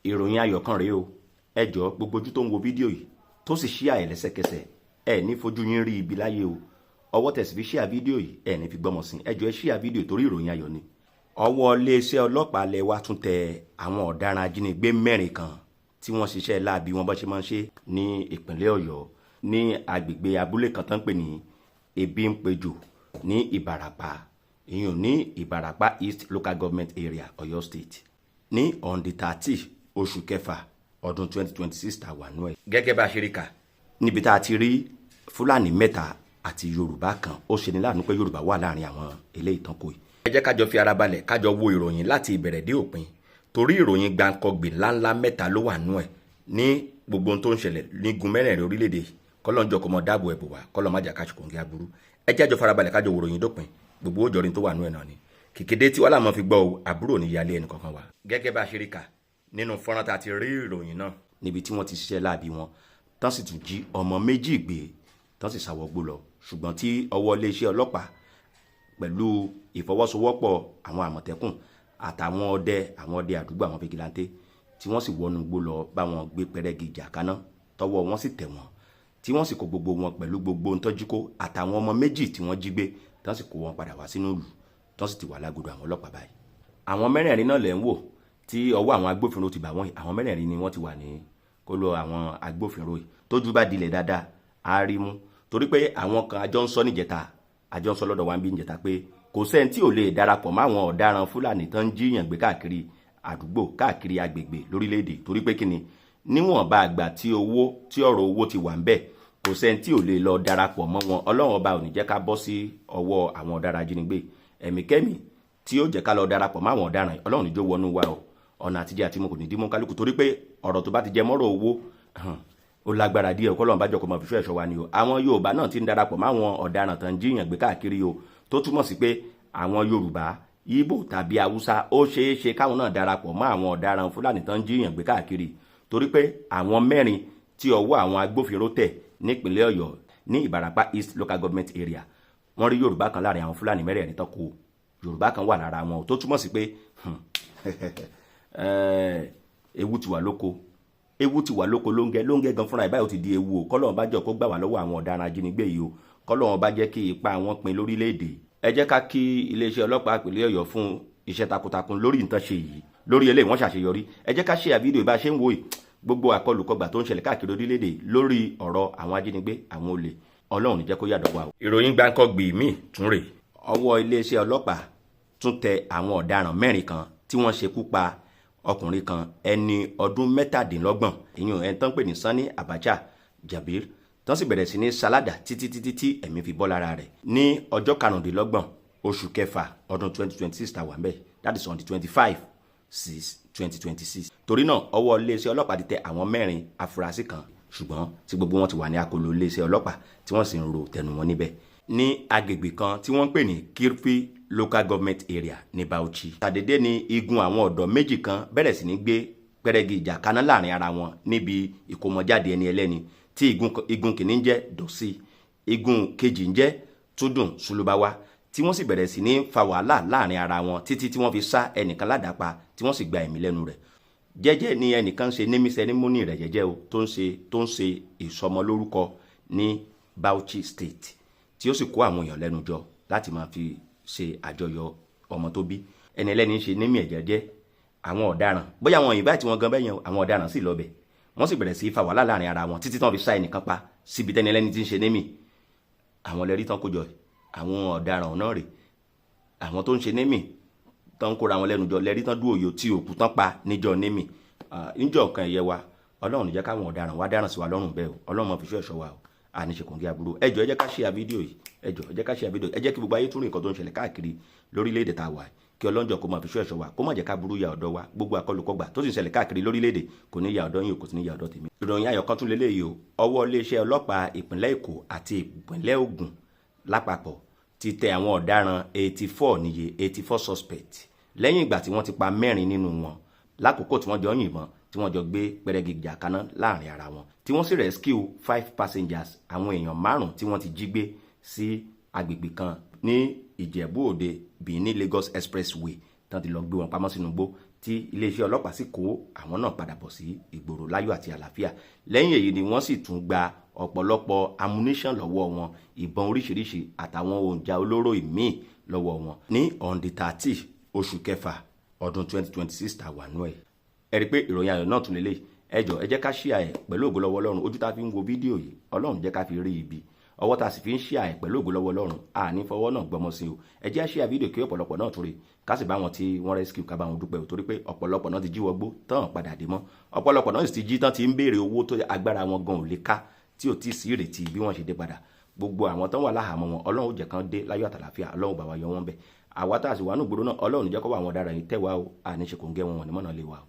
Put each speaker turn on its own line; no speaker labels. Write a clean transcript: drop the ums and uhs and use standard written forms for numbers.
Ìròyìn ayọ̀ kan rèé o. Ẹ jọ̀ọ́, gbogbo ojú tó ń wo fídíò yìí tó sì share ẹ̀ lẹ́sẹ̀kẹsẹ̀, ẹ ní fojú yín rí ibi láyé o. Ọwọ́ tẹ̀sí fi share fídíò yìí, ẹ ní fi gbọ́mọ sí. Ẹ jọ̀ọ́, ẹ share fídíò torí ìròyìn ayọ̀ ni. Ọwọ́ iléeṣẹ́ ọlọ́pàá lẹ wá tún tẹ àwọn ọ̀daràn ajínigbé mẹ́rin kan tí wọ́n ṣiṣẹ́ láabi wọn bó ṣe máa ń ṣe ní ìpínlẹ̀ Ọ̀yọ́, ní agbègbè abúlé kan tó ń pè ní Ebínpejò ní Ìbàràpá, ìyún ní Ìbàràpá East Local Government Area, Ọ̀yọ́ State, ní on the 30 oṣù kẹfà ọdún 2026 tá a wà nú ẹ̀. Gẹ́gẹ́ bá a ṣe rí kà níbi tá a ti rí Fúlàní mẹ́ta àti Yorùbá kan, ó ṣe ní láàánú pé Yorùbá wà láàrin àwọn eléyìí tán kò yìí. Ẹ jẹ́ ká jọ fi ara balẹ̀, ká jọ wo ìròyìn láti ìbẹ̀rẹ̀ dé òpin, torí ìròyìn gbàǹkọgbè ńláńlá mẹ́ta ló wà nú ẹ̀ ní gbogbo ohun tó ń ṣẹlẹ̀ nígun mẹ́rẹ̀ẹ̀rin orílẹ̀-èdè. Kọ́lọ́njọ́ kó mọ dáàbò ẹ̀bù wá, kọ́lọ́ má jà ká ṣùkùn kí aburú. Ẹ jẹ́ àjọ farabalẹ̀, ká jọ wo ìròyìn dópin. Gbogbo òjòrin tó wà nú ẹ̀ náà ni kìkìdé tí wàhálà mọ́ fi gbọ́ o. Àbúrò ní ìyáálé ẹnì kankan wa. Gẹ́gẹ́ bá a ṣe rí kà nínú fọ́nrán tá a ti rí ìròyìn náà, níbi tí wọ́n ti ṣiṣẹ́ láabi wọn tán, sì tún jí ọmọ méjì gbé tán, sì ṣàwọ́gbó lọ, ṣùgbọ́n tí ọwọ́ iléeṣẹ́ ọlọ́pàá pẹ̀lú ìfọwọ́sowọ́pọ̀ àwọn Àmọ̀tẹ́kùn àtàwọn ọdẹ, àwọn ọdẹ àdúgbò, àwọn vigilante, tí wọ́n sì wọnú igbó lọ bá wọn gbé pẹrẹgì ìjà kaná, tọwọ́ wọn sì tẹ̀ wọ́n, tí wọ́n sì kó gbogbo wọn pẹ̀lú gbogbo ntọ́jú kó àtàwọn ọmọ méjì tí wọ́n jí gbé, tán sì kó wọn padà wá sínú ìlú, tán sì ti wà lágodo àwọn ọlọ́pàá báyìí. Àwọn mẹ́rẹ̀ẹ̀rin náà lẹ̀ ń wò tí ọwọ́ àwọn agbófinró ti bà wọ́n yìí. Àwọn mẹ́rẹ̀ẹ̀rin ni wọ́n ti wà ní kó lọ àwọn agbófinró yìí. Tójú bá dilẹ̀ dáadáa, á rí mú, torí pé àwọn kan àjọ ń sọ níjẹta, àjọ ń sọ lọ́dọ̀ wa ń bí níjẹta pé kò sẹ́ni tí ò lè darapọ̀ mọ́ àwọn ọ̀daràn Fúlàní tán ń jíyàn gbé káàkiri àdúgbò, káàkiri agbègbè lórílẹ̀‐èdè, torí pé kíni, níwọ̀nba àgbà tí owó, tí ọ̀rọ̀ owó ti wà ń bẹ̀, kò sẹ́ni tí ò lè lọ darapọ̀ mọ́ wọn. Ọlọ́run Ọba ò ní jẹ́ ká bọ́ sí ọwọ́ àwọn ọ̀daràn ajínigbé. Ẹ̀míkẹ́mì tí ó jẹ́ ká lọ darapọ̀ mọ́ àwọn ọ̀daràn, Ọlọ́run níjó wọnú wa o. Ọ̀nà àtijọ́ àti mo kò ní dí mọ́ kálukú, torí pé ọ̀rọ̀ tó bá ti jẹ mọ́rọ̀ owó, ó lágbára díẹ̀. Kọ́lọ́run bá jọ kó máa fi ṣọ́ ẹ̀ṣọ́ wa ni o. Àwọn Yorùbá náà ti ń darapọ̀ mọ́ àwọn ọ̀daràn tán jíyàn gbé káàkiri o, tó túmọ̀ sí pé àwọn Yorùbá, Ìgbò tàbí Haúsá, ó ṣeé ṣe káwọn náà darapọ̀ mọ́ àwọn ọ̀daràn Fúlàní tán jíyàn gbé káàkiri, torí pé àwọn mẹ́rin tí ọwọ́ àwọn agbófinró tẹ̀ nípínlẹ̀ Ọ̀yọ́ ní Ìbàràpá East Local Government Area, wọ́n rí Yorùbá kan láàrin àwọn Fúlàní mẹ́rẹ̀ẹ̀rin tán kó. Yorùbá kan wà lára wọn, tó túmọ̀ sí pé ewu ti wà lóko, ewu ti wà lóko. Lóńgẹ́ lóńgẹ́ gan fúnra ẹ̀ báyìí, ó ti di ewu o. Kọ́lọ́run bá jọ kó gbà wá lọ́wọ́ àwọn ọ̀daràn ajínigbé yìí o. Kọ́lọ́run bá jẹ́ kí ipa wọn pin lórílẹ̀‐èdè. Ẹ jẹ́ ká kí iléeṣẹ́ ọlọ́pàá ìpínlẹ̀ Ọ̀yọ́ fún iṣẹ́ takuntakun lórí nǹkan ṣe yìí. Lórí eléyìí, wọ́n ṣàṣeyọrí. Ẹ jẹ́ ká ṣe fídíò ìbá ṣe ń wò yìí. Gbogbo àkọlùkọgbà tó ń ṣẹlẹ̀ káàkiri orílẹ̀-èdè lórí ọ̀rọ̀ àwọn ajínigbé, àwọn olè, Ọlọ́run ní jẹ́ kó yàdọ̀ wa o. Ìròyìn gbáǹkọ́gbì míì tún rè. Ọwọ́ iléeṣẹ́ ọlọ́pàá tún tẹ àwọn ọ̀daràn mẹ́rin kan tí wọ́n ṣekú pa ọkùnrin kan, ẹni ọdún 27, ìyún ẹni tán pè ní Sani Abacha Jabir, tán sì bẹ̀rẹ̀ sí ní sáládà títí títí tí ẹ̀mí fi bọ́ lára rẹ̀ ní ọjọ́ 25 oṣù kẹfà ọdún 2026 tá a wà ń bẹ̀, that is on the 25/6/2026. Torí náà, ọwọ́ iléeṣẹ́ ọlọ́pàá ti tẹ àwọn mẹ́rin afurasí kan, ṣùgbọ́n tí gbogbo wọn ti wà ní akolo iléeṣẹ́ ọlọ́pàá, tí wọ́n sì ń ro tẹnu wọn níbẹ̀ ní agbègbè kan tí wọ́n ń pè ní Kirfi Local Government Area ní Bauchi. Tàdédé ni igun àwọn ọ̀dọ́ méjì kan bẹ̀rẹ̀ sí ní gbé pẹrẹgì ìjà kaná láàrin ara wọn níbi ìkómọjáde ẹni ẹlẹ́ni, tí igun kìíní ń jẹ́ Dọ̀sí, igun kejì ń jẹ́ Túndùn Sulubawa, tí wọ́n sì bẹ̀rẹ̀ sí ní fa wàhálà láàrin ara wọn títí tí wọ́n fi sá ẹnìkan ládàá pa, tí wọ́n sì gba ẹ̀mí lẹ́nu rẹ̀. Jẹ́jẹ́ ni ẹnìkan ṣe naming ceremony rẹ̀ jẹ́jẹ́ o, tó ń ṣe ìsọmọlórúkọ ní Bauchi State, tí ó sì kó àwọn èèyàn lẹ́nu jọ láti máa fi ṣe àjọyọ̀ ọmọ tó bí. Ẹni ẹlẹ́ni ń ṣe naming ẹ̀ jẹ́jẹ́, àwọn ọ̀daràn, bóyá àwọn invite wọn gan bẹ́yẹn, àwọn ọ̀daràn sì lọ bẹ̀, wọ́n sì bẹ̀rẹ̀ sí í fa wàhálà láàrin ara wọn títí tí wọ́n fi sá ẹnìkan pa síbi tẹ́ni ẹlẹ́ni tí ń ṣe naming. Àwọn lẹ́rí tán kó jọ, àwọn ọ̀daràn náà rè, àwọn tó ń ṣe naming tán kóra wọn lẹ́nu jọ lẹ́rí tán dúró yòó tí òkú tán pa níjọ́ naming, níjọ́ nǹkan ẹ̀yẹ wa. Ọlọ́run ní jẹ́ káwọn ọ̀daràn wá dáràn sí wa lọ́rùn bẹ́ẹ̀ o. Ọlọ́run máa fi ṣọ́ ẹ̀ṣọ́ wa o. Àní ṣe kòǹgẹ́ aburú. Ẹ jọ̀ọ́, ẹ jẹ́ ká share fídíò yìí. Ẹ jọ̀ọ́, ẹ jẹ́ ká share fídíò. Ẹ jẹ́ kí gbogbo ayé tún rí nǹkan tó ń ṣẹlẹ̀ káàkiri lórílẹ̀‐èdè tá a wà. Kí ọlọ́njọ́ kó máa fi ṣọ́ ẹ̀ṣọ́ wa, kó má jẹ́ ká burú ya ọ̀dọ̀ wa. Gbogbo àkọlùkọgbà tó sì ń ṣẹlẹ̀ káàkiri lórílẹ̀‐èdè kò ní ya ọ̀dọ̀ yín, kò sì ní ya ọ̀dọ̀ tèmi. Ìròyìn ayọ̀ kan tún lélẹ́yìí o. Ọwọ́ iléeṣẹ́ ọlọ́pàá ìpínlẹ̀ Èkó àti ìpínlẹ̀ Ògùn lápapọ̀ ti tẹ àwọn ọ̀daràn 84 níye, 84 suspect, lẹ́yìn ìgbà tí wọ́n ti pa mẹ́rin nínú wọn lákòókò tí wọ́n jọ ń yìnbọn, tí wọ́n jọ gbé pẹrẹgì ìjà kaná láàrin ara wọn, tí wọ́n sì rescue five passengers, àwọn èèyàn márùn tí wọ́n ti jí gbé sí agbègbè kan ní Ìjẹ̀bú Òde, Benin Lagos Expressway, tán ti lọ gbé wọn pamọ́ sínú igbó. Tí iléeṣẹ́ ọlọ́pàá sì kó àwọn náà padà bọ̀ sí ìgboro láyọ̀ àti àlàáfíà. Lẹ́yìn èyí ni wọ́n sì tún gba ọ̀pọ̀lọpọ̀ ammunition lọ́wọ́ wọn, ìbọn oríṣiríṣi àtàwọn òǹjà olóró ìmíì lọ́wọ́ wọn ní on the 30 oṣù kẹfà ọdún 2026 tá a wà nú ẹ̀. Ẹ rí i pé ìròyìn ayọ̀ náà tún lélẹ̀. Ẹ jọ̀ọ́, ẹ jẹ́ ká share ẹ̀. Pẹ̀lú ògo lọ́wọ́ Ọlọ́run, ojú tá a fi ń wo fídíò yìí, Ọlọ́run jẹ́ ká fi rí ibi. Ọwọ́ tá a sì fi ń share ẹ̀, pẹ̀lú ògo lọ́wọ́ Ọlọ́run, àní fọwọ́ náà gbọmọ sí o. Ẹ jẹ́ share fídíò kí ọ̀pọ̀lọpọ̀ náà tún rí, ká sì bá wọn tí wọ́n rescue, ká bá wọn dúpẹ́ o, torí pé ọ̀pọ̀lọpọ̀ náà ti jí wọgbó tán padà dé mọ́. Ọ̀pọ̀lọpọ̀ náà sì ti jí tán, ti ń béèrè owó tó agbára wọn gan ò lè ká, tí ò tí ì sí ìrètí bí wọ́n ṣe dé padà. Gbogbo àwọn tán wà láhàámọ́ wọn, Ọlọ́run ó jẹ́ kán dé láyọ̀ àtàlàfíà. Ọlọ́run bá wa yọ wọ́n bẹ̀. Àwa tá a sì wà nù gbòòrò náà, Ọlọ́run jẹ́ kó wà àwọn ọ̀daràn yìí tẹ̀ wá o. Àní ṣe kò ń gẹ́ wọn, wọn ní mọ̀nà lè wà o.